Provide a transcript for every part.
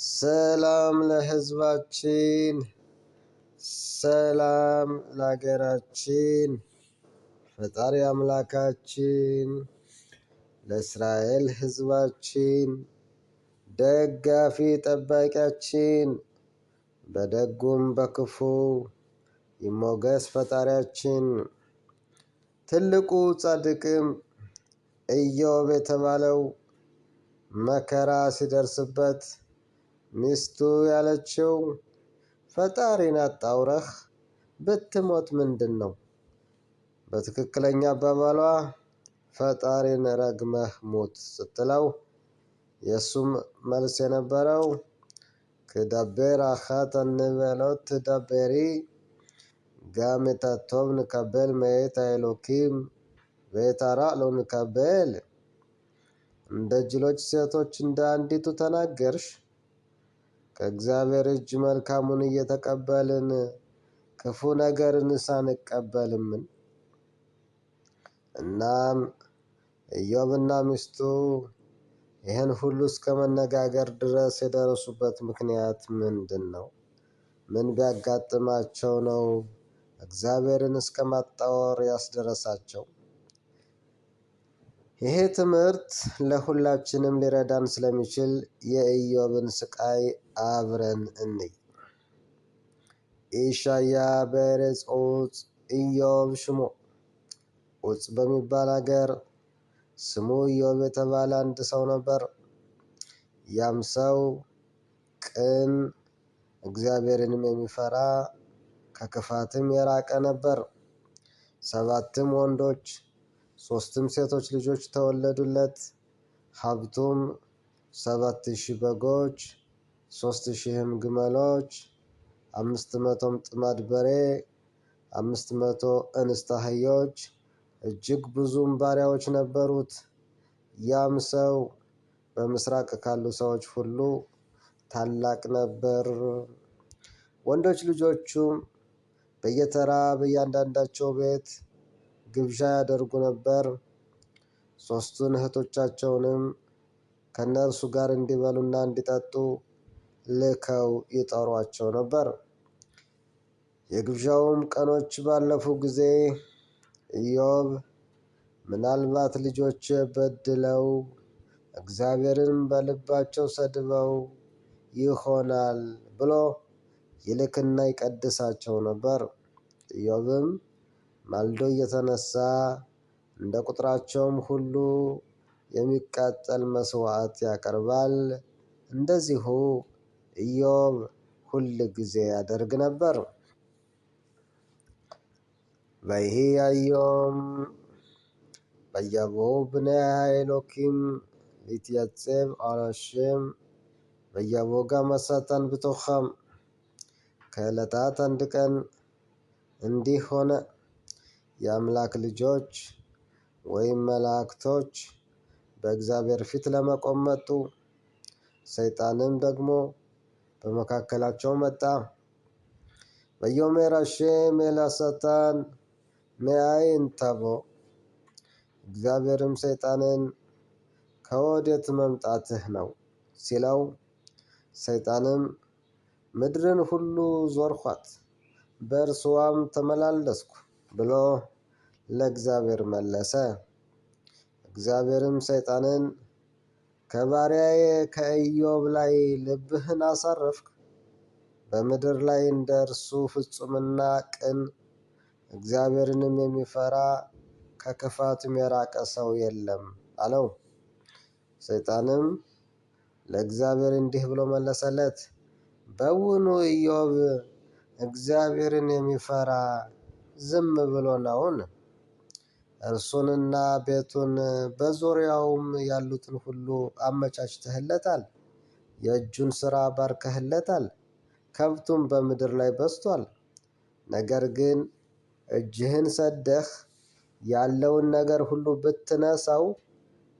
ሰላም ለሕዝባችን፣ ሰላም ለሀገራችን። ፈጣሪ አምላካችን ለእስራኤል ሕዝባችን ደጋፊ ጠባቂያችን፣ በደጉም በክፉ ይሞገስ ፈጣሪያችን። ትልቁ ጻድቅም ኢዮብ የተባለው መከራ ሲደርስበት ሚስቱ ያለችው ፈጣሪን አጣውረህ ብትሞት ምንድን ነው? በትክክለኛ አባባሏ ፈጣሪን ረግመህ ሙት ስትለው የእሱም መልስ የነበረው ክዳቤር አኻት አንበሎት ትዳቤሪ גם את הטוב נקבל מאת האלוקים ואת הרע לא נקבל። እንደ ጅሎች ሴቶች እንደ አንዲቱ ተናገርሽ። ከእግዚአብሔር እጅ መልካሙን እየተቀበልን ክፉ ነገርን ሳንቀበልምን? እናም ኢዮብና ሚስቱ ይህን ሁሉ እስከ መነጋገር ድረስ የደረሱበት ምክንያት ምንድን ነው? ምን ቢያጋጥማቸው ነው እግዚአብሔርን እስከ ማጣወር ያስደረሳቸው? ይሄ ትምህርት ለሁላችንም ሊረዳን ስለሚችል የኢዮብን ስቃይ አብረን እንይ። ኢሻያ በኤሬጽ ዑፅ ኢዮብ ሽሞ። ዑፅ በሚባል አገር ስሙ ኢዮብ የተባለ አንድ ሰው ነበር። ያም ሰው ቅን፣ እግዚአብሔርንም የሚፈራ ከክፋትም የራቀ ነበር። 7 ወንዶች 3 ሴቶች ልጆች ተወለዱለት። ሀብቱም 7000 በጎች፣ 3000 ግመሎች፣ 500 ጥማድ በሬ፣ 500 እንስት አህዮች፣ እጅግ ብዙም ባሪያዎች ነበሩት። ያም ሰው በምስራቅ ካሉ ሰዎች ሁሉ ታላቅ ነበር። ወንዶች ልጆቹም በየተራ በእያንዳንዳቸው ቤት ግብዣ ያደርጉ ነበር። 3ቱን እህቶቻቸውንም ከነርሱ ጋር እንዲበሉና እንዲጠጡ ልከው ይጠሯቸው ነበር። የግብዣውም ቀኖች ባለፉ ጊዜ ኢዮብ ምናልባት ልጆች በድለው እግዚአብሔርን በልባቸው ሰድበው ይሆናል ብሎ ይልክና ይቀድሳቸው ነበር። ኢዮብም ማልዶ እየተነሳ እንደ ቁጥራቸውም ሁሉ የሚቃጠል መስዋዕት ያቀርባል። እንደዚሁ ኢዮብ ሁል ጊዜ ያደርግ ነበር። ויהי היום ויבואו בני האלוקים להתייצב על השם ויבוא גם השטן בתוכם። ከዕለታት አንድ ቀን እንዲህ ሆነ፣ የአምላክ ልጆች ወይም መላእክቶች በእግዚአብሔር ፊት ለመቆም መጡ። ሰይጣንም ደግሞ በመካከላቸው መጣ። ויאמר השם אל השטן מאין תבוא። እግዚአብሔርም ሰይጣንን ከወዴት መምጣትህ ነው ሲለው፣ ሰይጣንም ምድርን ሁሉ ዞርኳት በእርሷም ተመላለስኩ ብሎ ለእግዚአብሔር መለሰ። እግዚአብሔርም ሰይጣንን ከባሪያዬ ከኢዮብ ላይ ልብህን አሳረፍክ? በምድር ላይ እንደ እርሱ ፍጹምና ቅን እግዚአብሔርንም የሚፈራ ከክፋትም የራቀ ሰው የለም አለው። ሰይጣንም ለእግዚአብሔር እንዲህ ብሎ መለሰለት፣ በውኑ ኢዮብ እግዚአብሔርን የሚፈራ ዝም ብሎ ነውን? እርሱንና ቤቱን በዙሪያውም ያሉትን ሁሉ አመቻችተህለታል። የእጁን ሥራ ባርከህለታል። ከብቱም በምድር ላይ በዝቷል። ነገር ግን እጅህን ሰደህ ያለውን ነገር ሁሉ ብትነሳው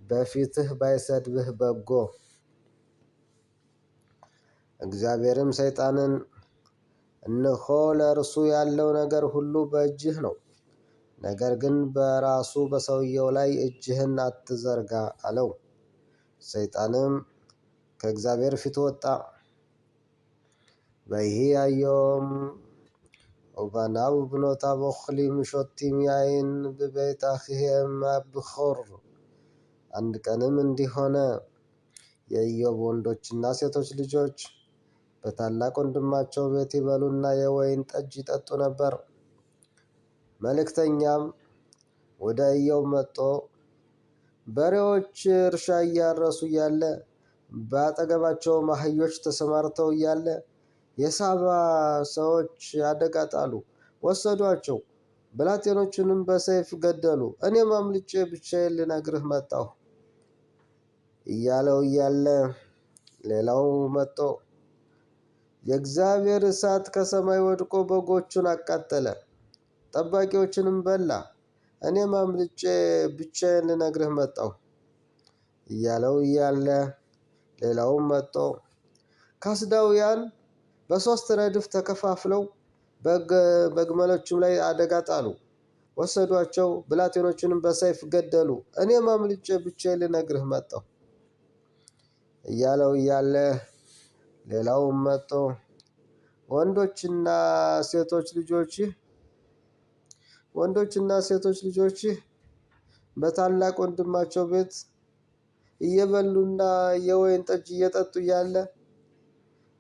በፊትህ ባይሰድብህ በጎ። እግዚአብሔርም ሰይጣንን እነሆ ለእርሱ ያለው ነገር ሁሉ በእጅህ ነው፣ ነገር ግን በራሱ በሰውየው ላይ እጅህን አትዘርጋ አለው። ሰይጣንም ከእግዚአብሔር ፊት ወጣ። ויהי היום ובניו ובנותיו אוכלים ושותים יין בבית אחיהם הבכור። አንድ ቀንም እንዲህ ሆነ፣ የኢዮብ ወንዶችና ሴቶች ልጆች በታላቅ ወንድማቸው ቤት ይበሉና የወይን ጠጅ ይጠጡ ነበር። መልእክተኛም ወደ ኢዮብ መጥቶ በሬዎች እርሻ እያረሱ እያለ በአጠገባቸውም አህዮች ተሰማርተው እያለ የሳባ ሰዎች አደጋ ጣሉ፣ ወሰዷቸው፣ ብላቴኖቹንም በሰይፍ ገደሉ። እኔም አምልጬ ብቻዬን ልነግርህ መጣሁ እያለው እያለ ሌላው መጥቶ የእግዚአብሔር እሳት ከሰማይ ወድቆ በጎቹን አቃጠለ፣ ጠባቂዎችንም በላ። እኔም አምልጬ ብቻዬን ልነግርህ መጣሁ እያለው እያለ ሌላውም መጥቶ ካስዳውያን በሦስት ረድፍ ተከፋፍለው በግመሎችም ላይ አደጋ ጣሉ፣ ወሰዷቸው፣ ብላቴኖችንም በሰይፍ ገደሉ። እኔም አምልጬ ብቻዬን ልነግርህ መጣሁ እያለው እያለ ሌላውም መጥቶ ወንዶችና ሴቶች ልጆችህ ወንዶችና ሴቶች ልጆችህ በታላቅ ወንድማቸው ቤት እየበሉና የወይን ጠጅ እየጠጡ እያለ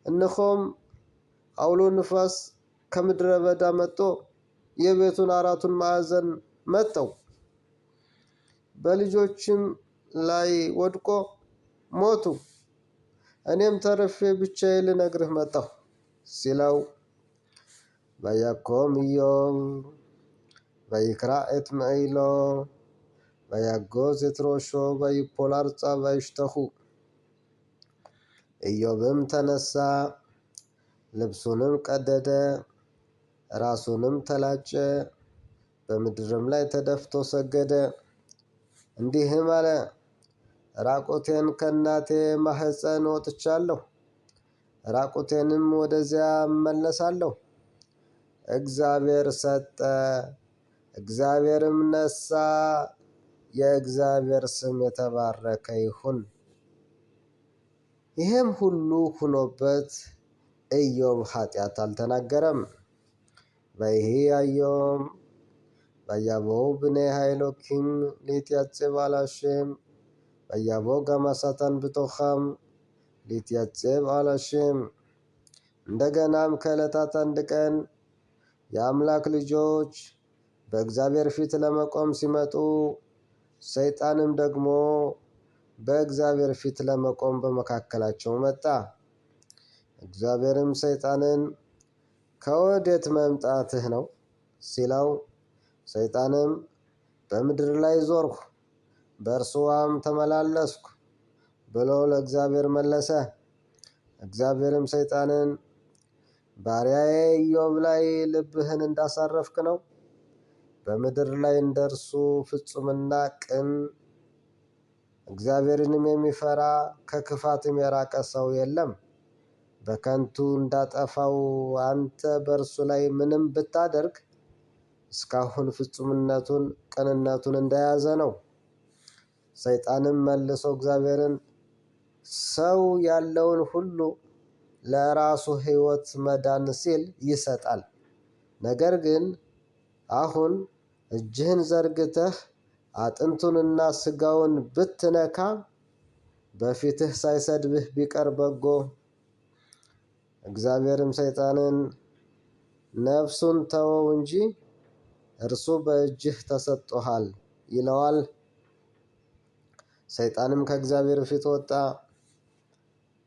እነሆም አውሎ ንፋስ ከምድረ በዳ መጥቶ የቤቱን አራቱን ማዕዘን መጠው፣ በልጆችም ላይ ወድቆ ሞቱ። እኔም ተርፌ ብቻዬን ልነግርህ መጣሁ ሲለው፣ ויקם איוב ויקרע את מעילו ויגוז את ראשו ויפול ארצה וישתחו። ኢዮብም ተነሳ፣ ልብሱንም ቀደደ፣ ራሱንም ተላጨ፣ በምድርም ላይ ተደፍቶ ሰገደ። እንዲህም አለ፣ ራቁቴን ከእናቴ ማህፀን ወጥቻለሁ፣ ራቁቴንም ወደዚያ እመለሳለሁ። እግዚአብሔር ሰጠ፣ እግዚአብሔርም ነሳ፣ የእግዚአብሔር ስም የተባረከ ይሁን። ይህም ሁሉ ሁኖበት ኢዮብ ኃጢአት አልተናገረም። ויהי היום ויבואו בני האלוקים להתייצב על השם ויבוא גם השטן בתוכם להתייצב על השם። እንደገናም ከዕለታት አንድ ቀን የአምላክ ልጆች በእግዚአብሔር ፊት ለመቆም ሲመጡ ሰይጣንም ደግሞ በእግዚአብሔር ፊት ለመቆም በመካከላቸው መጣ። እግዚአብሔርም ሰይጣንን ከወዴት መምጣትህ ነው ሲለው፣ ሰይጣንም በምድር ላይ ዞርሁ፣ በእርስዋም ተመላለስኩ ብሎ ለእግዚአብሔር መለሰ። እግዚአብሔርም ሰይጣንን ባሪያዬ ኢዮብ ላይ ልብህን እንዳሳረፍክ ነው፣ በምድር ላይ እንደርሱ ፍጹምና ቅን እግዚአብሔርንም የሚፈራ ከክፋትም የራቀ ሰው የለም። በከንቱ እንዳጠፋው አንተ በእርሱ ላይ ምንም ብታደርግ እስካሁን ፍጹምነቱን ቅንነቱን እንደያዘ ነው። ሰይጣንም መልሶ እግዚአብሔርን ሰው ያለውን ሁሉ ለራሱ ሕይወት መዳን ሲል ይሰጣል። ነገር ግን አሁን እጅህን ዘርግተህ አጥንቱንና ስጋውን ብትነካ በፊትህ ሳይሰድብህ ቢቀር በጎ። እግዚአብሔርም ሰይጣንን ነፍሱን ተወው እንጂ እርሱ በእጅህ ተሰጥቶሃል ይለዋል። ሰይጣንም ከእግዚአብሔር ፊት ወጣ።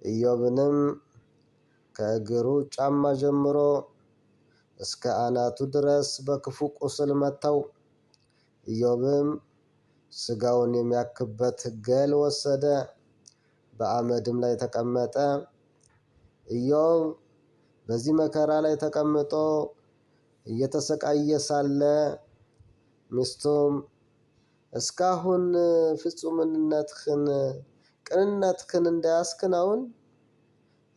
ኢዮብንም ከእግሩ ጫማ ጀምሮ እስከ አናቱ ድረስ በክፉ ቁስል መታው። ኢዮብም ስጋውን የሚያክበት ገል ወሰደ፣ በአመድም ላይ ተቀመጠ። ኢዮብ በዚህ መከራ ላይ ተቀምጦ እየተሰቃየ ሳለ ሚስቱም እስካሁን ፍጹምነትህን ቅንነትህን እንዳያስክነውን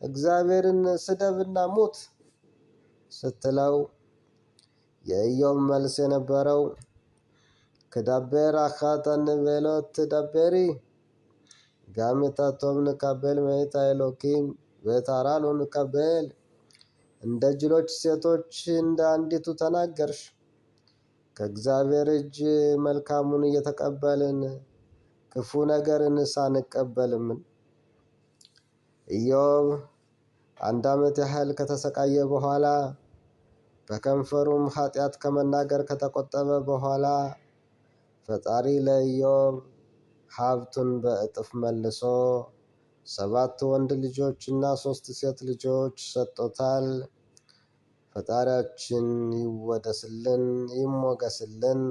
እግዚአብሔርን ስደብና ሙት ስትለው፣ የኢዮብ መልስ የነበረው ክዳቤር አኻት አንቤሎት ትዳቤሪ ጋም את הטוב נקבל מאת האלוקים ואת הרע לא נקבל። እንደ ጅሎች ሴቶች እንደ አንዲቱ ተናገርሽ። ከእግዚአብሔር እጅ መልካሙን እየተቀበልን ክፉ ነገርን ሳንቀበልምን? ኢዮብ 1 ዓመት ያህል ከተሰቃየ በኋላ በከንፈሩም ኃጢአት ከመናገር ከተቆጠበ በኋላ ፈጣሪ ለኢዮብ ሀብቱን በእጥፍ መልሶ 7 ወንድ ልጆችና 3 ሴት ልጆች ሰጥቶታል። ፈጣሪያችን ይወደስልን ይሞገስልን።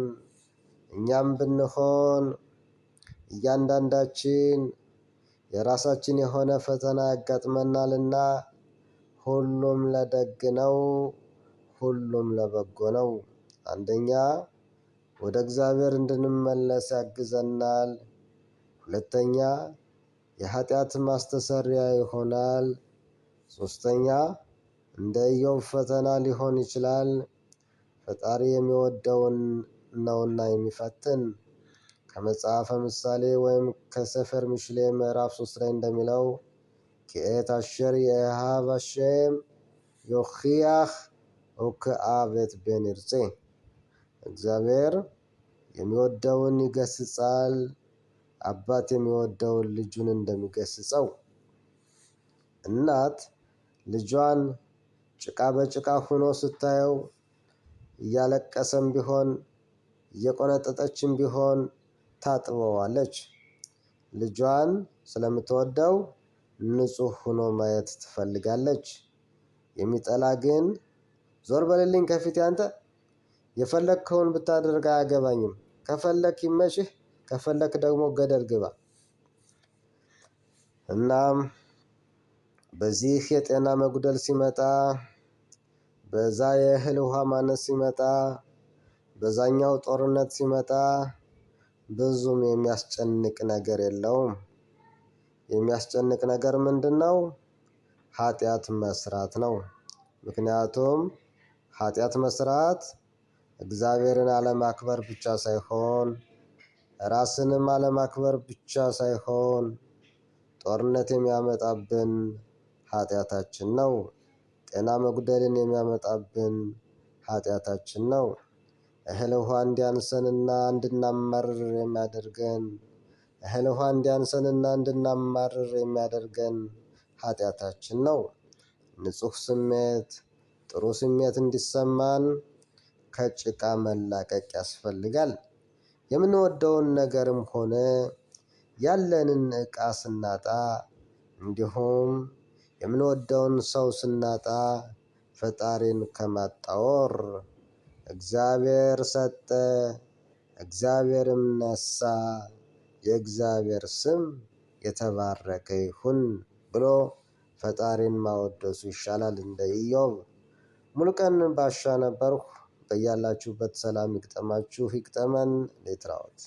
እኛም ብንሆን እያንዳንዳችን የራሳችን የሆነ ፈተና ያጋጥመናልና ሁሉም ለደግ ነው፣ ሁሉም ለበጎ ነው። አንደኛ ወደ እግዚአብሔር እንድንመለስ ያግዘናል። ሁለተኛ የኃጢአት ማስተሰሪያ ይሆናል። ሶስተኛ እንደ ኢዮብ ፈተና ሊሆን ይችላል። ፈጣሪ የሚወደውን ነውና የሚፈትን። ከመጽሐፈ ምሳሌ ወይም ከሰፈር ምሽሌ ምዕራፍ 3 ላይ እንደሚለው ከኤት አሸር የሃብ አሸም ዮኺያህ ኦክአቤት ቤንርጼ እግዚአብሔር የሚወደውን ይገስጻል፣ አባት የሚወደውን ልጁን እንደሚገስጸው። እናት ልጇን ጭቃ በጭቃ ሆኖ ስታየው እያለቀሰም ቢሆን እየቆነጠጠችም ቢሆን ታጥበዋለች። ልጇን ስለምትወደው ንጹህ ሆኖ ማየት ትፈልጋለች። የሚጠላ ግን ዞር በልልኝ ከፊቴ አንተ፣ የፈለግከውን ብታደርግ አያገባኝም፣ ከፈለክ ይመችህ፣ ከፈለክ ደግሞ ገደል ግባ። እናም በዚህ የጤና መጉደል ሲመጣ፣ በዛ የእህል ውሃ ማነስ ሲመጣ፣ በዛኛው ጦርነት ሲመጣ ብዙም የሚያስጨንቅ ነገር የለውም። የሚያስጨንቅ ነገር ምንድነው? ኃጢአት መስራት ነው። ምክንያቱም ኃጢአት መስራት እግዚአብሔርን አለማክበር ብቻ ሳይሆን ራስንም አለማክበር ብቻ ሳይሆን ጦርነት የሚያመጣብን ኃጢአታችን ነው። ጤና መጉደልን የሚያመጣብን ኃጢአታችን ነው። እህል ውሃ እንዲያንሰንና እንድናማርር የሚያደርገን እህል ውሃ እንዲያንሰንና እንድናማርር የሚያደርገን ኃጢአታችን ነው። ንጹህ ስሜት፣ ጥሩ ስሜት እንዲሰማን ከጭቃ መላቀቅ ያስፈልጋል። የምንወደውን ነገርም ሆነ ያለንን እቃ ስናጣ እንዲሁም የምንወደውን ሰው ስናጣ ፈጣሪን ከማጣወር እግዚአብሔር ሰጠ እግዚአብሔርም ነሳ የእግዚአብሔር ስም የተባረከ ይሁን ብሎ ፈጣሪን ማወደሱ ይሻላል። እንደ ኢዮብ። ሙሉቀን ባሻ ነበርኩ። በያላችሁበት ሰላም ይግጠማችሁ ይግጠመን። ሌትራዎት